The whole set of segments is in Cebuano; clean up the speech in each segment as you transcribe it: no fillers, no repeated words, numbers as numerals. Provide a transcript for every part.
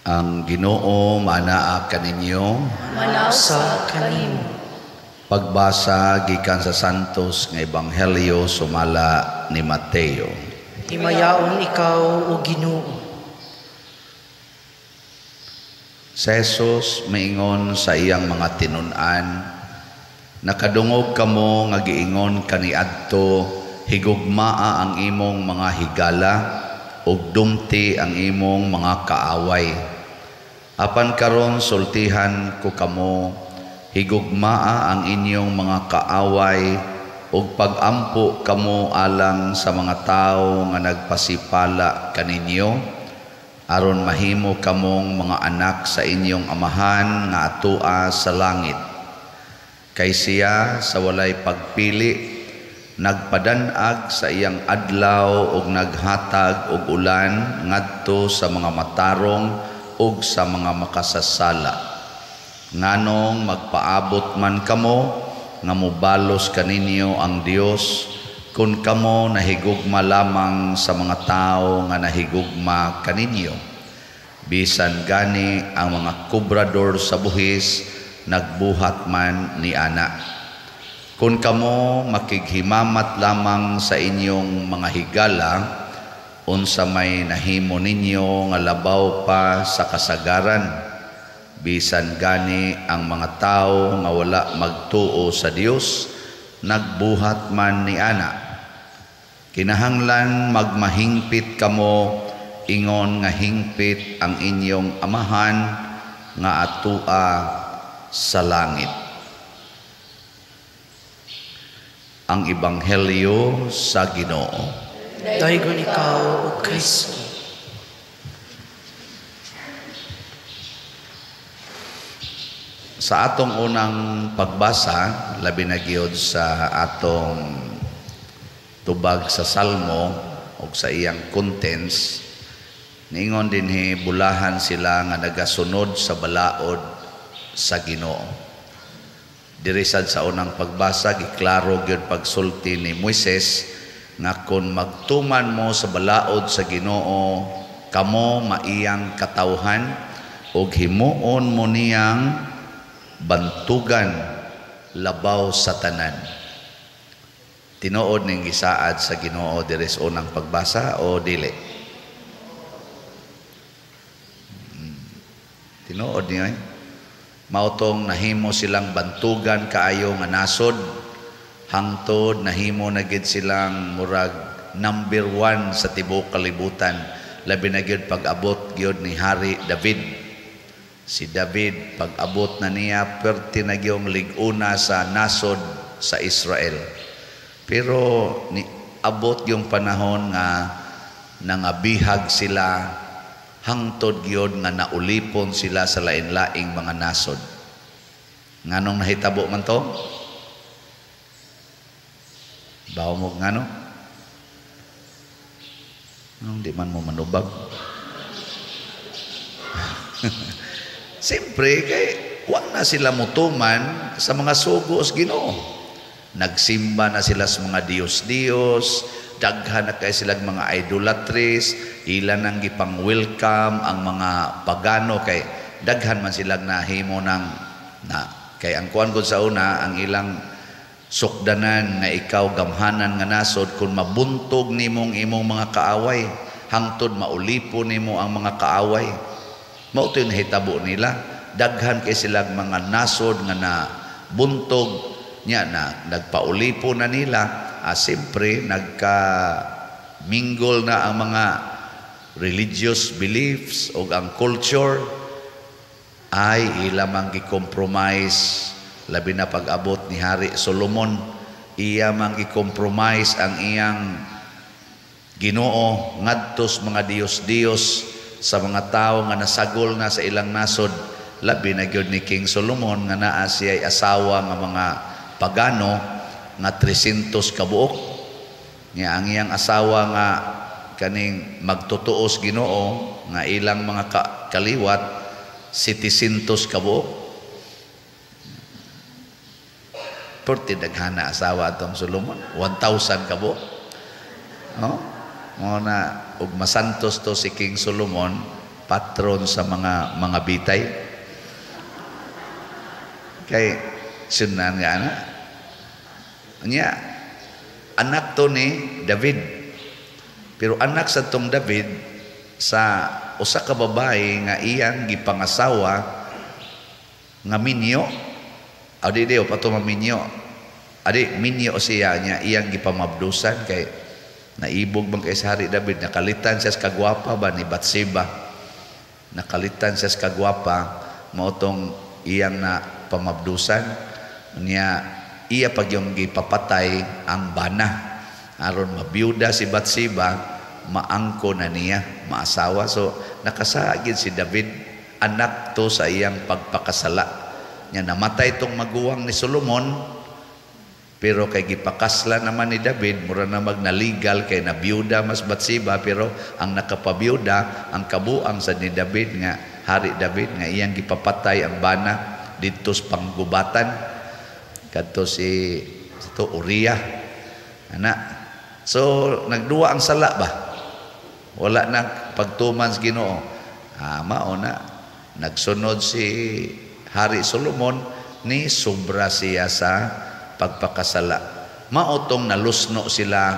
Ang Ginoo manaa kaninyo. Manausa kanimo. Pagbasa gikan sa Santos nga Ebanghelyo sumala ni Mateo. Himayaon ikaw, o Ginoo. Si Jesus miingon sa iyang mga tinun-an, nakadungog kamo nga giingon kaniadto, higugmaa ang imong mga higala ug dumti ang imong mga kaaway. Apan karon sultihan ko kamo, higugmaa ang inyong mga kaaway ug pagampo kamo alang sa mga tawo nga nagpasipala kaninyo, aron mahimo kamong mga anak sa inyong Amahan nga atua sa langit. Kay siya sa walay pagpili nagpadanag sa iyang adlaw ug naghatag og ulan ngadto sa mga matarong ug sa mga makasasala. Nganong magpaabot man kamo nga mobalos kaninyo ang Dios kun kamo nahigugma lamang sa mga tawo nga nahigugma kaninyo? Bisan gani ang mga kobrador sa buhis nagbuhat man ni ana. Kun kamo makighimamat lamang sa inyong mga higala, unsa may nahimo ninyo nga labaw pa sa kasagaran? Bisan gani ang mga tawo nga wala magtuo sa Dios nagbuhat man ni ana. Kinahanglan magmahingpit kamo ingon nga hingpit ang inyong Amahan nga atua sa langit. Ang Ebanghelyo sa Ginoo. Daygon ikaw, O Kristo. Sa atong unang pagbasa, labi na gyud sa atong tubag sa Salmo o sa iyang contents, niingon dinhi bulahan sila nga nagasunod sa balaod sa Ginoo. Diri sad sa unang pagbasa, giklaro gyud pagsulti ni Moises nga kon magtuman mo sa balaod sa Ginoo, kamo maiyang katawhan ug himuon mo niyang bantugan labaw sa tanan. Tinuod ning gisaad sa Ginoo diri sa unang pagbasa o dili? Tinuod niyo eh. Mao tong nahimo silang bantugan kaayo nga nasod, hangtod nahimo na gid silang murag number 1 sa tibuok kalibutan, labi na gyud pag-abot gyud ni Hari David. Si David pag-abot na niya perti na gyung lig-una sa nasod sa Israel. Pero ni abot yung panahon nga nangabihag sila, hangtod gyud nga naulipon sila sa lain-laing mga nasod. Nganong nahitabo man to? Bawo mo ngano? Nung di man mo manubag. Siyempre, kay wa na sila mutuman sa mga sugo sa Ginoo. Nagsimba na sila sa mga Diyos-Diyos, daghan na kay silang mga idolatries, ilan ang gipang-welcome ang mga pagano kay daghan man silang nahimo ng na kay ang kuan gud sa una ang ilang sukdanan nga ikaw gamhanan nga nasod kun mabuntog nimong imong mga kaaway, hangtod maulipo nimo ang mga kaaway. Mao to nahitabo nila, daghan kay silang mga nasod nga na buntog nya na nagpaulipo na nila. Siyempre nagka mingle na ang mga religious beliefs o ang culture ay ila mang gi-compromise. Labi na pag-abot ni Hari Solomon, iya mang gi-compromise ang iyang Ginoo ngadto sa mga Diyos-Diyos, sa mga tawo nga nasagol na sa ilang nasod. Labi na gyud ni King Solomon nga naa siya'y asawa nga mga pagano nga 300 kabuok. Nga ang iyang asawa nga kaning magtutuos Ginoo nga ilang mga kaliwat 700 kabuok. Perti daghana asawa atong Solomon, 1,000 kabuok. No? Mo na og masantos to si King Solomon, Patron sa mga bitay. Kay sunan nga ana. Nya anak to ni David. Pero anak sa tong David sa usa ka babae nga iyang gipangasawa nga minyo. Adi di pa to maminyo. Adi minyo siya niya iyang gipamabdusan kay naibog bang kay sa Hari David, nakalitan siya sa kagwapa ba ni Batseba. Nakalitan siya sa kagwapa mao tong iyang na pamabdusan niya, iya pag yung gipapatay ang bana aron mabiyuda si Batseba, maangko na niya maasawa. So nakasagid si David, anak to sa iyang pagpakasala niya. Namatay tong maguwang ni Solomon, pero kay gipakasla naman ni David, mura na magnaligal kay nabiyuda mas Batseba, pero ang nakapabiyuda ang kabuang sa ni David nga Hari David nga iyang gipapatay ang bana didto sa panggubatan kadto si ito Uriah ana. So nagduwa ang sala ba, wala na pagtuman sa Ginoo. Mao na nagsunod si Hari Solomon, ni sobra siya sa pagpakasala. Mao tong nalusno sila,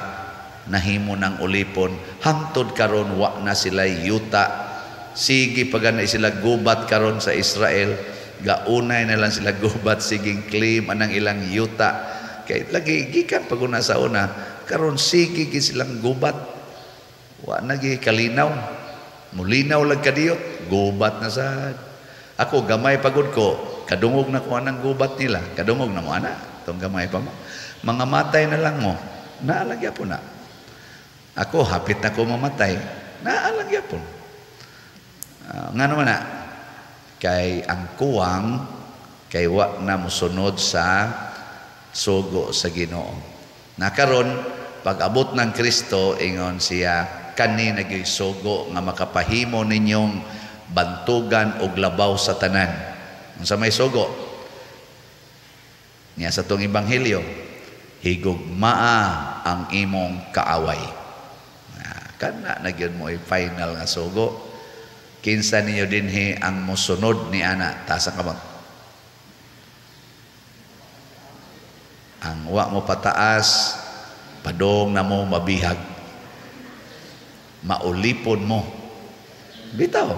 nahimo ng ulipon hangtod karon wa na sila yuta. Sige pagana sila gubat karon sa Israel, gaunay na lang sila gubat, siging claim anang ilang yuta kay lagi gikan paguna sa una. Karon sige gid silang gubat, wa na gi kalinaw, mulinaw lang kadiyot, gubat na sad. Ako gamay pagod ko, kadungog na ko anang gubat nila, kadungog na mo ana tong gamay pa mo, mga matay na lang mo, naalagya po na. Ako hapit na ko mamatay, naalagya po. Nga naman na, kay ang kuwang kay wa na mosunod sa sugo sa Ginoo. Nakaron pag-abot ng Kristo, ingon siya, kani nagyoy sugo nga makapahimo ninyong bantugan og labaw sa tanan. Unsa may sugo? Niya sa tong ebanghelyo, higugmaa ang imong kaaway. Kana na gyud mo final nga sugo. Kinsa ninyo dinhi ang mosunod ni ana? Taas ang kamot. Ang wa mo pataas, padong na mo mabihag, maulipon mo. Bitaw.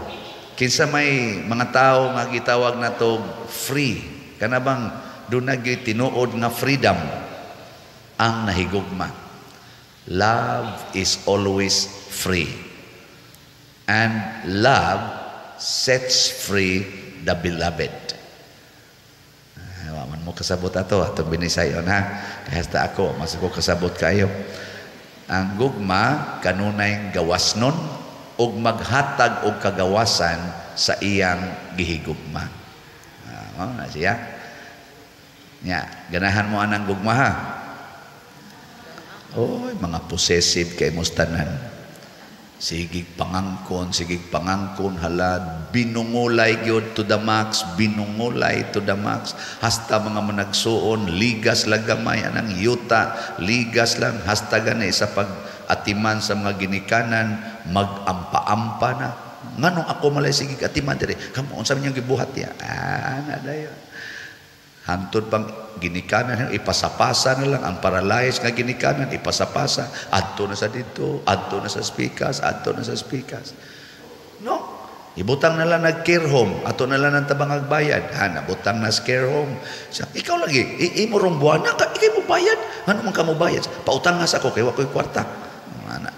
Kinsa may mga tao nga gitawag na to free, kana bang doon nagyoy tinuod nga freedom ang nahigugma. Love is always free, and love sets free the beloved. Wa man mo kasabot ato atong binisayon ha, kaya hasta ako mas ako kasabot kayo. Ang gugma kanunay gawasnon ug maghatag og kagawasan sa iyang gihigugma. Mao na siya. Nya, ganahan mo anang gugma ha. Oy, mga possessive kay mustanan. Sigig pangangkon, halad, binungulay gyud to the max, binungulay to the max. Hasta mga managsuon, ligas lang gamay anang yuta, ligas lang hasta gani sa pag-atiman sa mga ginikanan, mag-ampa-ampa na. Nganong ako malay sigig atiman diri? Kamo unsa man gibuhat ya? Na dayon. Hantod pang ginikanan, ipasapasa na lang ang paralyzed nga ginikanan, ipasapasa, adto na sa dito, adto na sa spikas, adto na sa spikas. No, ibutang na lang nag care home, ato na lang ang tabang agbayad. Ha, nabutang na sa care home. Sa, ikaw lagi, imo rong buwan na, ikaw mo bayad. Ano man ka mo bayad? Pautang nga sa ako, kay wa ko'y kwarta. Ana.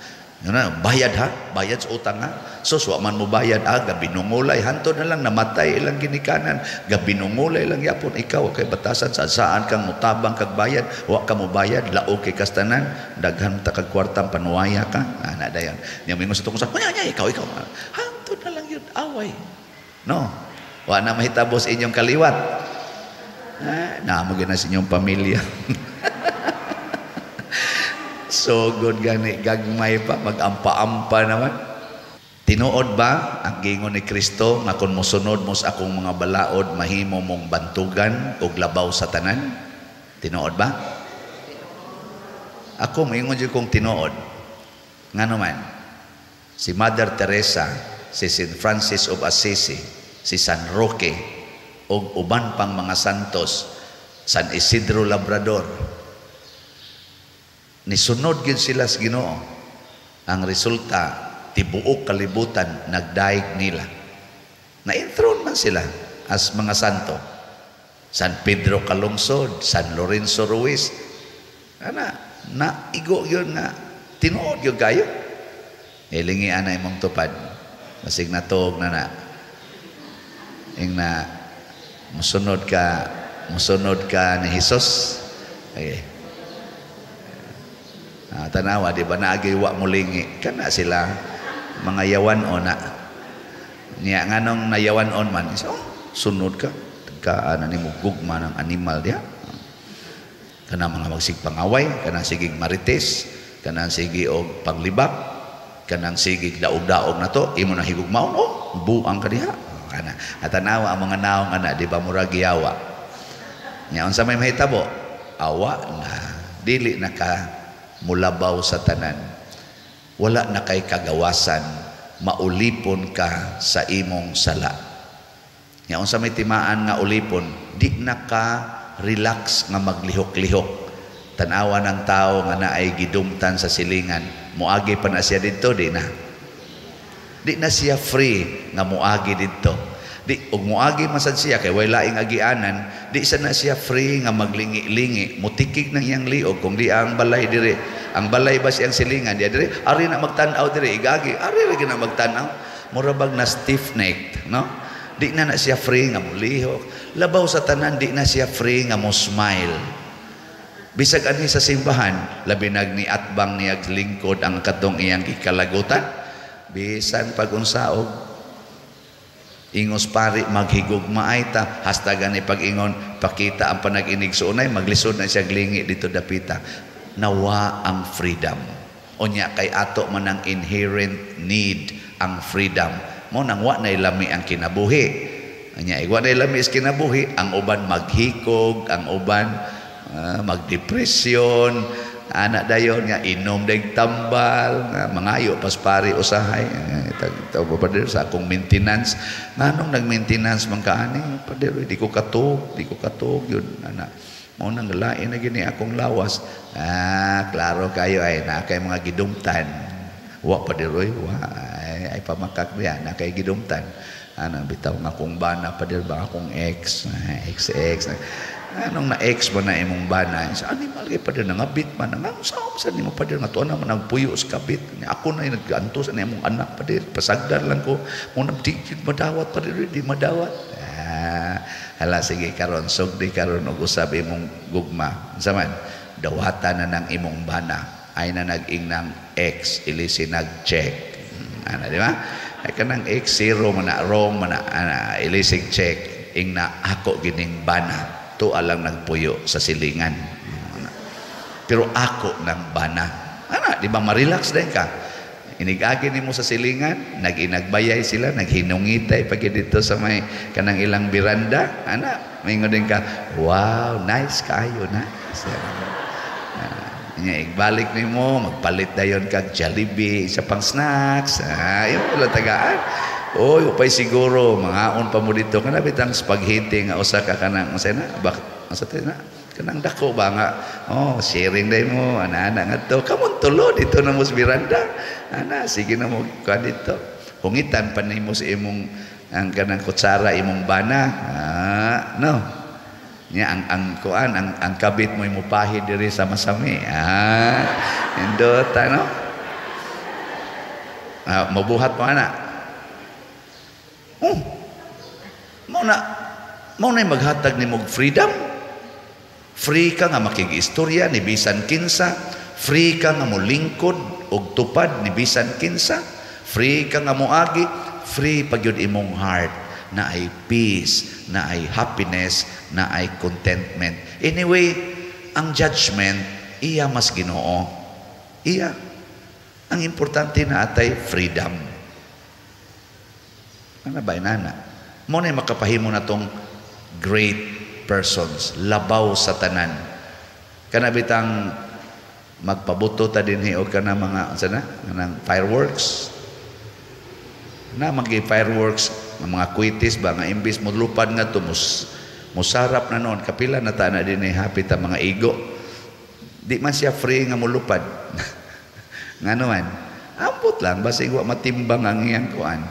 Na, bayad ha, bayad sa utang ha. So, wa man mo bayad, gabinungulay, hantod na lang, namatay ilang ginikanan, gabinungulay lang yapon, ikaw, kay batasan, sa saan kang mutabang kag bayad, wa ka mo bayad, laog kay kastanan, daghan ta kag kwartang panuwaya ka, na dayon. Nya moingon sa tungkol sa, nya, ikaw, hantod na lang yun, away. No, wa na mahitabos inyong kaliwat. Naamo gyud na sa inyong pamilya. So good gani, gagmay pa, mag-ampa-ampa naman. Tinuod ba ang giingon ni Kristo nga kung mosunod mo sa akong mga balaod, mahimo mong bantugan og labaw sa tanan? Tinuod ba? Ako moingon jud kong tinuod. Ngano man, si Mother Teresa si St. Francis of Assisi, si San Roque, ug uban pang mga santos, San Isidro Labrador. Nisunod gyud sila sa Ginoo. Ang resulta, tibuok kalibutan nagdaig nila. Na-enthrone man sila as mga santo. San Pedro Calungsod, San Lorenzo Ruiz. Ana, na igo yun nga tinuod yun kayo. Ilingi ana imong tupad. Masig natuog na na. Ing na musunod ka ni Jesus. Okay. Ah, tanawa, di ba naagi wa mulingi kana sila mga yawan o na. Niya nganong nayawan on man, so, oh, sunod ka ka ana nimo gugma ng animal diha. Kana mga magsigpangaway, kanang sigig marites, kanang sige og panglibak, kanang sigig daog-daog na to, imo na higugmaon, oh, buang ka diha. Kana at tanawa ang mga naong ana, di ba murag yawa. Nya unsa may mahitabo? Awa na dili na ka mulabaw sa tanan. Wala na kay kagawasan, maulipon ka sa imong sala. Nya unsa may timaan nga ulipon, di na ka relax nga maglihok-lihok. Tanawa ng tao nga naay gidumtan sa silingan, muagi pa na siya didto, di na. Di na siya free nga muagi didto. Di og muagi man sad siya kay way laing agianan, di sa na siya free nga maglingi-lingi, mutikig ng iyang liog kung di ang balay diri. Ang balay ba siyang silingan di diri, ari na magtan-aw diri, igagi, ari ra na magtan-aw. Mura bag na stiff necked, no? Di na na siya free nga mulihok. Labaw sa tanan, di na siya free nga mo smile. Bisag anhi sa simbahan, labi nag ni atbang niyag lingkod ang katong iyang gikalagutan. Bisan pag unsaog, ingos pari maghigugmaay ta, hasta gani pag-ingon, pakita ang panag-inig suunay, maglisod na siya glingi dito dapita. Nawa ang freedom. Unya kay ato man ang inherent need ang freedom. Mo nang wa na lami ang kinabuhi. Anya igwa na lami is kinabuhi, ang uban maghikog, ang uban magdepresyon, anak dayon nga inom deg tambal, nga mangayo pas pari usahay. Eh, pader sa akong maintenance. Nganong nag-maintenance man kaani, pader, di ko katog yun ana. Mao nang lain na gini akong lawas. Ah, klaro kayo ay na kay mga gidumtan. Wa, pader, oy, wa ay, ay pamakak diya na kay gidumtan. Ana bitaw nga akong bana, pader ba, akong ex, ex ex. Anong na ex ba na imong bana? Sa animal kay, pader, nangabit man. Nga sa sa nimo, pader, nga tuwa naman nagpuyo sa kabit. Ako na nag-anto sa imong anak, pader. Pasagdan lang ko. Mo nang di madawat, pader, di madawat. Ah, hala sige karon sugdi karon og usab imong gugma. Unsa man? Dawatan na ng imong bana. Ay na nag-ing ng ex ilisi nag-check. Ana, di ba? Ay kanang ex zero man na wrong man na ana ilisig check ing na ako gining bana tuwa lang nagpuyo sa silingan. Pero ako ng bana. Ana, di ba ma-relax din ka? Inigagi nimo sa silingan, nag-inagbayay sila, naghinungitay pag dito sa may kanang ilang biranda. Ana, maingon din ka, "Wow, nice kayo, nice." Nya igbalik nimo, magpalit dayon kag Jollibee, isa pang snacks. Ah, yun wala tagaan. Oy, upay siguro mangaon pa mo dito kana bitang spaghetti nga usa ka kanang unsa na bak unsa na kanang dako ba nga, oh, sharing day mo ana-ana ngadto kamon tulo dito na mo sa biranda, ana sige na mo kuan dito, hungitan pa nimo sa imong ang kanang kutsara imong bana, ah, no. Nya ang kuan ang kabit mo imo pahid diri sa masami, ah, indot no, ah, mabuhat mo ana. Oh. Mao na maghatag nimo og freedom. Free ka nga makig-istorya ni bisan kinsa, free ka nga molingkod og tupad ni bisan kinsa, free ka nga moagi, free pag yun imong heart na ay peace, na ay happiness, na ay contentment. Anyway, ang judgment, iya mas Ginoo. Iya. Ang importante na atay freedom. Ano ba, inana? Mo na makapahimo na tong great persons, labaw sa tanan. Kana bitang magpabuto ta dinhi og kana mga unsa na kanang fireworks. Na magi fireworks nga mga kwitis ba nga imbis molupad nga to musarap na noon, kapila na ta na din happy ta mga igo. Di man siya free nga molupad. Ngano man? Ambot lang basig wa matimbang ang iyang kuan.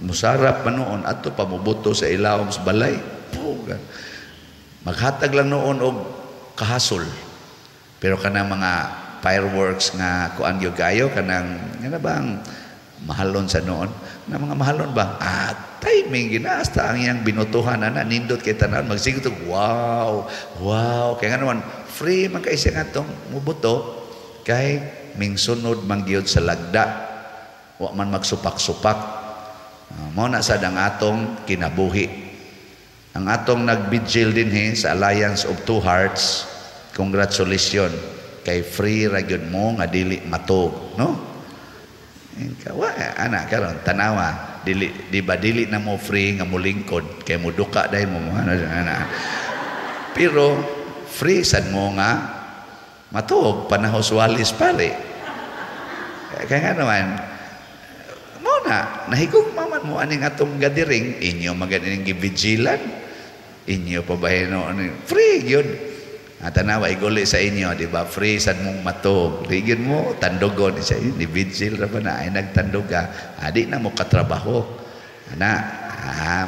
Musarap pa noon adto pa mobuto sa ilawom sa balay. Puga. Maghatag lang noon og kahasol. Pero kanang mga fireworks nga kuan gyud kayo, kanang nga bang mahalon sa noon na mga mahalon ba, timing ginaasta ang iyang binutuhan ana, nindot kay tanan, magsigot og wow wow, kay nga naman free man kay siya ngatong mubuto, kay mingsunod man gyud sa lagda, wa man magsupak-supak. Mao na sad ang atong kinabuhi. Ang atong nagbigil dinhi sa Alliance of Two Hearts, congratulations, kay free ra gyud mo nga dili matog, no? Wa ana karon, tanawa, dili di ba, dili na mo free nga mulingkod kay muduka dahil mo ano ana. Pero free sad mo nga matuog panahos walis pare. Kaya nga naman mo na nahigugma man mo aning atong gathering, inyo maganing gibigilan, inyo pa ba ano, free gyud. At tanawa, iguli sa inyo, di ba? Free sad mong matog. Di gyud mo tandugon siya, ni vigil ra ba na ay nagtandog ka. Adi na mo katrabaho. Ana,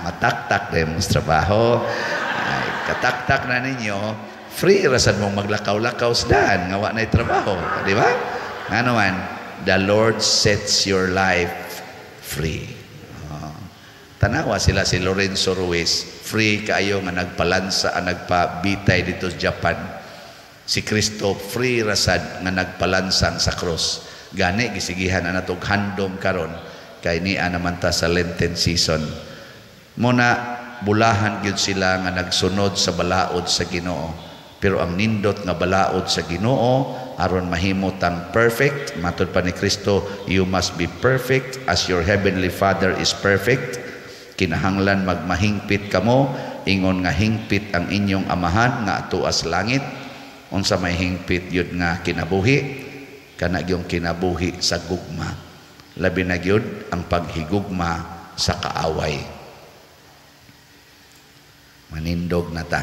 mataktak na mo sa trabaho. Ay, kataktak na ninyo, free ra sad mong maglakaw-lakaw sa daan nga wa na'y trabaho, di ba? Ano man, the Lord sets your life free. Oh. Tanawa sila si Lorenzo Ruiz, free kaayo nga nagpalansa, ang nagpabitay dito sa Japan. Si Kristo free rasad nga nagpalansang sa cross. Gani gisigihan na natog handom karon kay niya naman ta sa Lenten season. Muna bulahan gyud sila nga nagsunod sa balaod sa Ginoo. Pero ang nindot nga balaod sa Ginoo aron mahimo tang perfect, matud pa ni Kristo, "You must be perfect as your heavenly Father is perfect." Kinahanglan magmahingpit kamo ingon nga hingpit ang inyong amahan nga atuas langit. Unsa may hingpit yun nga kinabuhi? Kana gyung kinabuhi sa gugma, labi na gyud ang paghigugma sa kaaway. Manindog na ta.